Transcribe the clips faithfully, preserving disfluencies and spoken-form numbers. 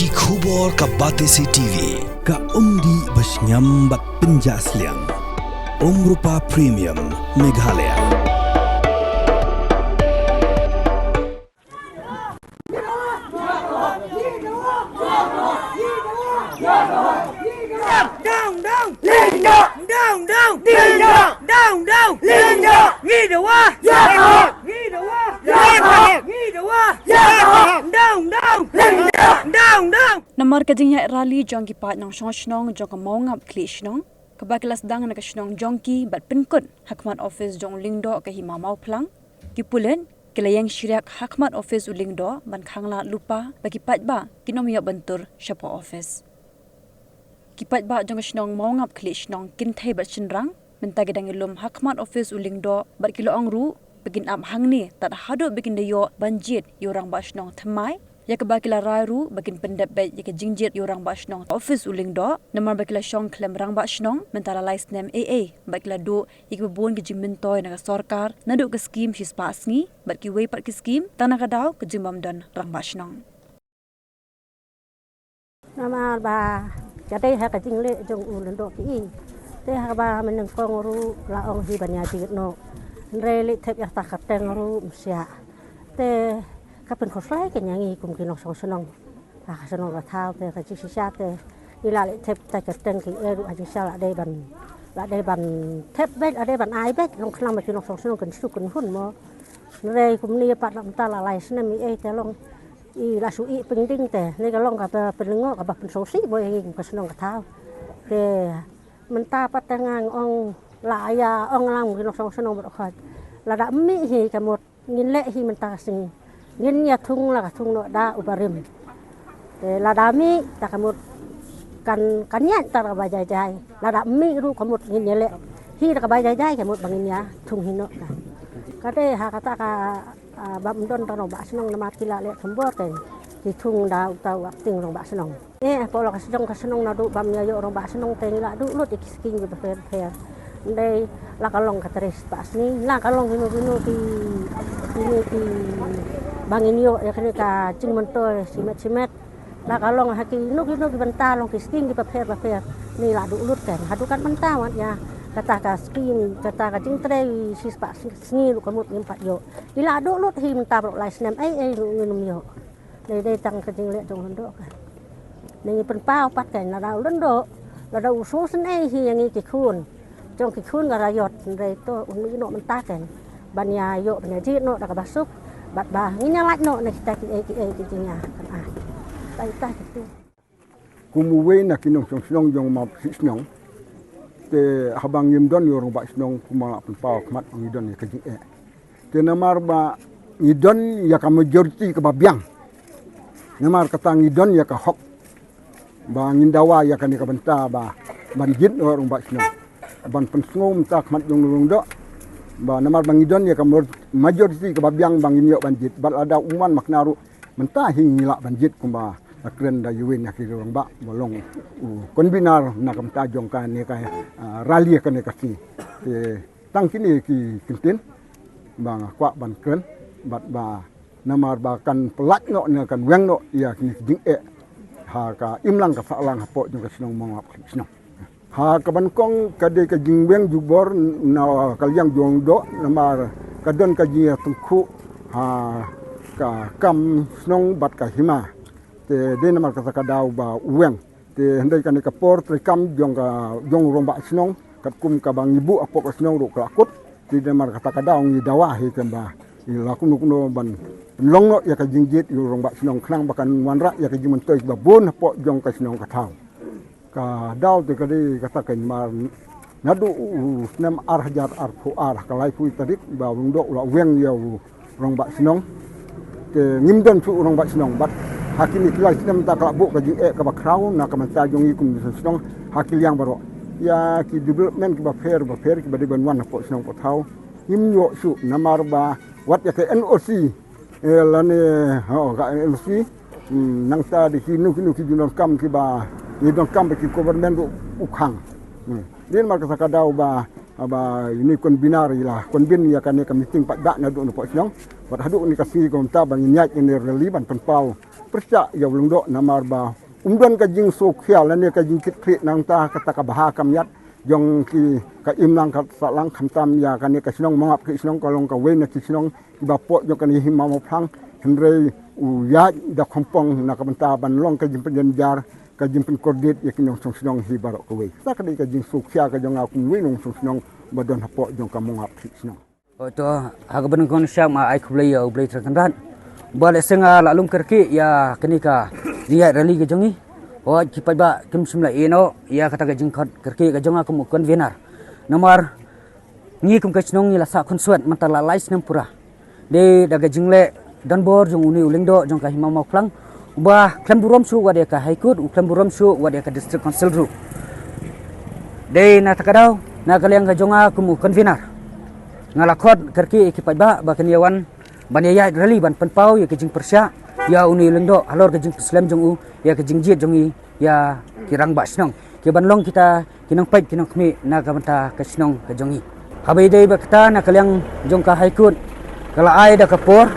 Ki khubor ka Batesi T V, ka umdih ba shngiam bad pynjah sliang. Umrupa Premium, Meghalaya. Dong dong. Linda. Dong dong. Linda. Dong dong. Linda. Ngi dawa. Ya. Ngi dawa. Ya. Ngi dawa. Ya. Dong dong. Linda. Dong dong. Namar ka jingïaid rally jong ki paid nongshong shnong jong ka Mawngap Khlieh Shnong, kaba ki la sdang na ka shnong jong ki bad pynkut ha khmat office jong u Lyngdoh ka Hima Mawphlang, ki pulit ki la ïeng shriak ha khmat office u Lyngdoh ban khanglad lypa ba ki paidbah kin ym ïoh ban tur shapoh office. Ki paidbah jong ka shnong Mawngap Khlieh Shnong kynthei bad shynrang mynta ki dang ïalum ha khmat office u Lyngdoh bad ki la ong ruh ba kin ap hangne tad haduh ba kin da ïoh ban jied ïa u rangbah shnong thymmai, ïa kaba ki la rai ruh ba kin pyndep beit ïa ka jingjied ïa u rangbah shnong office u Lyngdoh, namar ba ki la shong khlem rangbah shnong mynta la lai snem ei ei bad ki la duh ïa kiba bun ki jingmyntoi na ka sorkar, naduh ka skim shispah sngi bad kiwei pat ki skim, tang na ka daw ka jingbym don rangbah shnong. Namar ba ka dei ha ka jingleh jong u Lyngdoh ki i. Te ha kaba mynnyngkong ruh la ong hi ban ïa jied noh. Hynrei leit thep ïa ta ka kyrteng ruh ym shah. Te ka pynkhuslai ka ïa ngi kum ki nongshong shnong. Ha ka shnong ka thaw te ka jingshisha te i la leit thep ta ka kyrteng ki, eh, ruh ha jingshisha la dei ban, la dei ban thep beit, la dei ban ai beit, long khnang ba ki nongshong shnong kin suk kin hun mo. Hynrei kumne pat la mynta la lai snem i ei te long i la shu i pynding te, ne ka long kaba pynlyngngoh kaba pynsngewsih mo ïa ngi kum ka shnong ka thaw. Te mynta pat te nga ong la ïa ong lang ki nongshong shnong bad u khot. Lada mih hi ka mut ngin leh hi mynta ka sngi. Ngin ïa thung la ka thung noh da u barim. Te lada mih ta ka mut kan, kan ïaid ta da kaba jai jai. Lada mih ruh ka mut ngin ïa leh hi da kaba jai jai ka mut ba ngin ïa thung hi noh ka. Ka dei ha kata ka, ah, bym don tang rangbah shnong namar ki la leh thombor te ki thung da uta u acting rangbah shnong. Eh, hapoh la ka shnong ka shnong naduh bym ïa ïoh rangbah shnong te ngi la duh lut ïa ki skim kiba pher pher. Ndei la ka long ka treispansngi, la ka long kino kino ki, kino ki ba ngin ïoh ïa kane ka jingmyntoi shimet shimet. La ka long ha kino kino ki bynta long ki skim kiba pher ba pher. Ngi la duh lut kan haduh kat mynta wat ïa kata ka skim, kata ka jingtrei shispah sngi ruh ka mut ngim pat ïoh. I la duh lut hi mynta baroh lai snem ei ei ruh ngim ïoh. Dei dei tang ka jingleh jong u Lyngdoh ka. Ngi pynpaw pat ka lada u Lyngdoh, lada u sngewsynei hi ïa ngi ki khun jong ki khun ka Raiot, hynrei to un mih noh mynta ka ban ïa ïoh ban ïa jied noh da kaba suk bad ba ngin ïa lait noh na kita kiei kiei ki jingïa kan ai. Tai tai kitu. Kum uwei na ki nongshong shnong jong Mawngap Khlieh Shnong, te haba ngim don ïa u rangbah shnong kumba la pynpaw khmat ba ngi don ïa ka jingeh. Te namar ba ngi don ïa ka majority kaba biang. Namar kata ngi don ïa ka hok ba ngin dawa ïa kane ka bynta ba ban jied noh u rangbah shnong. Ban pynsngew mynta khmat jong u Lyngdoh ba namar ba ngi don ïa ka majority kaba biang ba ngin ïoh ban jied bad lada u man makna ruh mynta hi ngi lah ban jied kumba la kren da u wei na ki rangbah ba long u convener na ka bynta jong kane ka, ah, rally kane ka sngi. Te tang kine ki kyntien ba nga kwah ban kren bad ba namar ba kan pyllait noh ne kan weng noh ïa kine ki jingeh ha ka imlang ka sahlang hapoh jong ka shnong Mawngap Khlieh Shnong. Ha kaba nyngkong ka dei ka jingweng jubor na ka liang jong u Lyngdoh namar ka don ka jingïatyngkhuh ha ka kam shnong bad ka hima. Te dei namar kata ka daw ba u weng. Te hynrei kane ka por treikam jong ka, jong u rangbah shnong katkum kaba ngi buh hapoh ka shnong ruh ka la kut. Te dei namar kata ka daw ngi dawa hi kumba i la kumno kumno ban pynlong noh ïa ka jingjied ïa u rangbah shnong khnang ba kan wanrah ïa ka jingmyntoi kiba bun hapoh jong ka shnong ka thaw. Ka daw te ka dei kata ka namar naduh u snem ar hajar arphew ar ha ka laiphew tarik ba u Lyngdoh u la weng ïa u rangbah shnong. Te ngim don shuh u rangbah shnong bad ha kine ki lai snem mynta ka la buh ka jingeh kaba khraw na ka bynta jong ngi kum ki shnong ha ki liang baroh. Ïa ki development kiba pher ba pher kiba dei ban wan hapoh shnong hapoh thaw ngim ïoh shuh namar ba wat ïa ka N O C, eh, lane, ho, ka N O C, hmm, nangta dei kino kino ki jingdonkam kiba, ki jingdonkam ba ki government ruh u khang. Hmm. Dei namar kata ka daw ba, ba ine i convener i la convene ïa kane ka meeting paidbah naduh na poh shnong bad haduh kane ka sngi kumta ba ngin ïaid ïa kane ka rally ban pynpaw pyrshah ïa u Lyngdoh namar ba um don ka jingsngewkhia lane ka jingkitkhlieh nangta kata ka bha ka miat jong ki ka imlang ka sahlang khamtam ïa kane ka shnong Mawngap Thied Shnong ka long kawei na ki shnong kiba pop jong kane Hima Mawphlang, hynrei u ïaid da khongpong na ka bynta ban long ka jingpynjynjar ka jingpynkordit ïa ki nongshong shnong hi baroh kawei. Kata ka dei ka jingsngewkhia ka jong nga kum uwei u nongshong shnong ba don hapoh jong ka Mawngap Thied Shnong. Hooid to, ha kaba nyngkong sha ma ai khublei ïa U Blei Trai Kynrad. Ba lehse nga la lum kyrkieh ïa kane ka jingïaid rally ka jong ngi. Hooid ki paidbah kim shym la ïehnoh ïa kata ka jingkhot kyrkieh ka jong nga kum u convener. Namar ngi kum ka shnong ngi la sah khunswet mynta la lai snem pura. Dei da ka jingleh donbor jong une u Lyngdoh jong ka Hima Mawphlang, uba khlem burom shuh wat ïa ka High Court, u khlem burom shuh wat ïa ka District Council ruh. Dei na kata ka daw, na ka liang ka jong nga kum u convener, nga la khot kyrkieh ïa ki paidbah ba kin ïa wan ban ïa ïaid rally ban pynpaw ïa ka jingpyrshah ïa une u Lyngdoh halor ka jingpynslem jong u ïa ka jingjied jong ngi ïa ki rangbah shnong, ki ban long kita ki nongpeit ki nongkhmih na ka bynta ka shnong ka jong ngi. Haba ïadei bad kata, na ka liang jong ka High Court ka la ai da ka por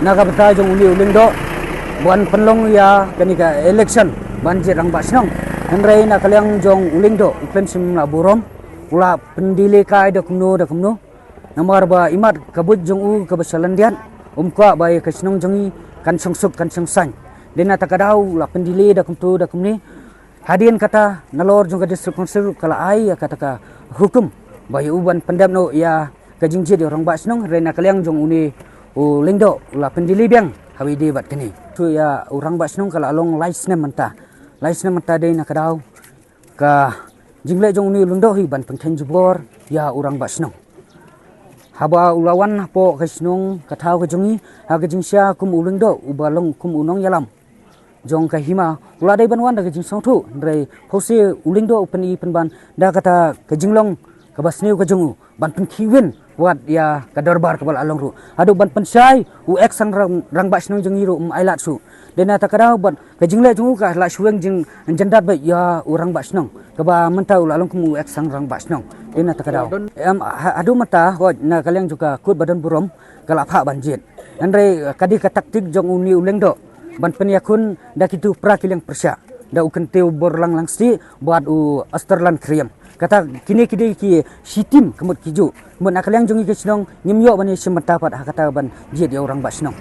na ka bynta jong une u Lyngdoh ban pynlong ïa kane ka election ban jied rangbah shnong. Hynrei na ka liang jong u Lyngdoh u khlem shym la burom, u la pyndelay kai da kumno da kumno. Namar ba imat ka buit jong u kaba sha lyndiat, um kwah ba ïa ka shnong jong ngi kan shong suk kan shong saiñ. Dei na kata ka daw u la pyndelay da kumto da kumne. Hadien kata nalor jong ka District Council ka la ai ïa kata ka hukum ba ïa u ban pyndep noh ïa ka jingjied ïa u rangbah shnong, hynrei na ka liang jong une u Lyngdoh u la pyndelay biang haba ïadei bad kane. To ïa u rangbah shnong ka la long lai snem mynta. Lai snem mynta, dei na kata ka daw ka jingleh jong une u Lyngdoh hi ban pynkheiñ jubor ïa u rangbah shnong. Haba u la wan hapoh ka shnong ka thaw ka jong ngi ha ka jingshisha kum u Lyngdoh uba long kum u nongïalam jong ka Hima, u la dei ban wan da ka jingsngewthuh, hynrei phewse u Lyngdoh u pyni pynban da kata ka jinglong kaba sniew ka jong u ban pynkhih win wat ïa ka dorbar kaba la long ruh, haduh ban pynshai u ex sang rang, rangbah shnong jong ngi ruh um ailad shuh. Dei na kata ka daw bad ka jingleh jong u ka la shu weng jingjandat beit ïa u rangbah shnong kaba mynta u la long kum u ex sang rangbah shnong. Dei na kata ka daw, em, ha, haduh mynta, hooid, na ka liang jong ka kut ba don burom ka la phah ban jied. Hynrei ka dei ka taktik jong une u Lyngdoh ban pynïakhun da kitu pra ki liang pyrshah, da u Kyntiew Borlang Langstieh bad u Austerland Khyriem. Kata kine ki dei ki shi tim ka mut ki juh. Mut na ka liang jong ngi ka shnong ngim ïoh ban ïashim bynta pat ha kata ban jied ïa u rangbah shnong.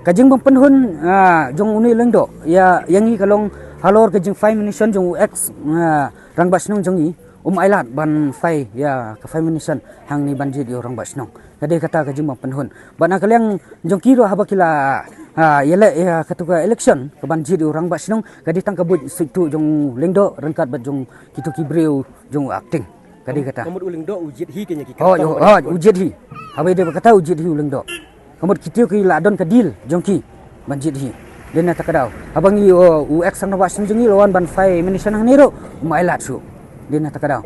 Ka jingbym pynhun, ah, jong une u Lyngdoh ïa, ïa ngi ka long halor ka jingfai munition jong u ex, ah, rangbah shnong jong ngi. Um ailad ban fai ïa ka fai munition hangne ban jied ïa u rangbah shnong. Ka dei kata ka jingbym pynhun. Bad na ka liang jong ki ruh haba ki la, ah, ïaleh ïa katu ka election ka ban jied ïa u rangbah shnong, ka dei tang ka buit suidtuh jong u Lyngdoh ryngkat bad jong kitu ki briew jong u acting. Ka dei kata. Ka mut u Lyngdoh u jied hi kane ki. Hooid, hooid, u jied hi. Haba ïadei bad kata u jied hi u Lyngdoh. Ka mut kitu ki la don ka deal jong ki ban jied hi. Dei na kata ka daw, haba ngi, u, u ex sang rangbah shnong jong ngi u la wan ban fai munition hangne ruh um ailad shuh. Dei na kata ka daw,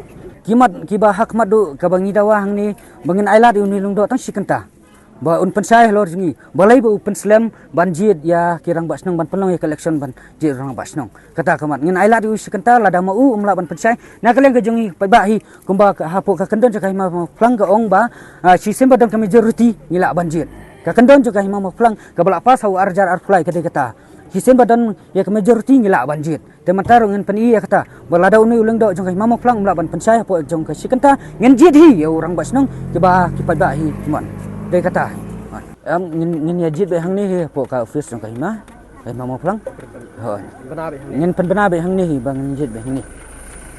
ki mat kiba ha khmat duh kaba ngi dawa hangne ba ngin ailad ïa une u Lyngdoh tang shi kynta. Ba un pynshai halor jong ngi balei ba u pynslem ban jied ïa ki rangbah shnong, ban pynlong ïa ka election ban jied rangbah shnong. Kata ka mat, ngin ailad ïa u shi kynta, lada ma u um lah ban pynshai, na ka liang ka jong ngi paidbah hi, kumba ka, hapoh ka kyndon jong ka Hima Mawphlang ka ong ba, ah, shisien ba don ka majority ngi lah ban jied. Ka kyndon jong ka Hima Mawphlang kaba la pass ha u ar hajar arphew lai ka dei kata. Shisien ba don ïa ka majority ngi lah ban jied. Te mynta ruh ngin pyni ïa kata ba lada une u Lyngdoh jong ka Hima Mawphlang um lah ban pynshai hapoh jong ka shi kynta, ngin jied hi ïa u rangbah shnong kiba ki paidbah hi ki mon. Dei kata. Em, ngin, ngin ïa jied beit hangne hi hapoh ka office jong ka Hima, ka Hima Mawphlang. Hooid. Ngin pynbna beit hangne hi ba ngin jied beit hangne.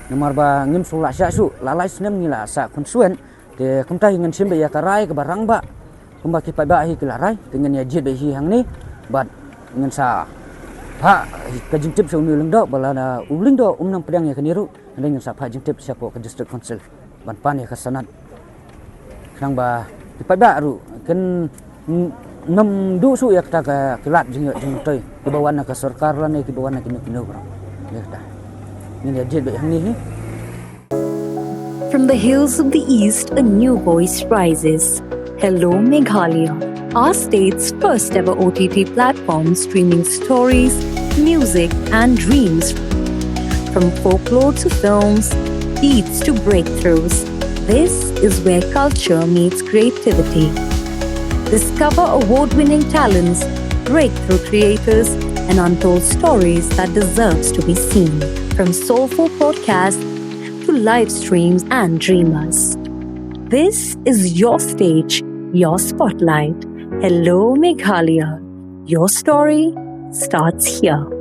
Namar ba ngim shu lah shah shuh, la lai snem ngi la sah khun shuh. Te kumta hi ngin shim beit ïa ka rai kaba rangbah. Kumba ki paidbah hi ki la rai, te ngin ïa jied beit hi hangne. Bad ngin sa phah ka jingtip sha une u Lyngdoh ba lada u Lyngdoh um nang pdiang ïa kane ruh, ngin sa phah jingtip shapoh ka District Council ban pan ïa ka sanad. Khnang ba ki paidbah ruh kin nym duh shuh ïa kata ka, ki lad jingïoh jingmyntoi kiba wan na ka sorkar lane kiba wan na kino kino ruh. Ïa kata. Ngin ïa jied beit hangne hi. From the hills of the East, a new voice rises. Hello, Meghalaya, our state's first ever O T T platform streaming stories, music, and dreams. From folklore to films, beats to breakthroughs, this is where culture meets creativity. Discover award winning talents, breakthrough creators, and untold stories that deserves to be seen. From soulful podcasts to live streams and dreamers. This is your stage, your spotlight. Hello, Meghalaya. Your story starts here.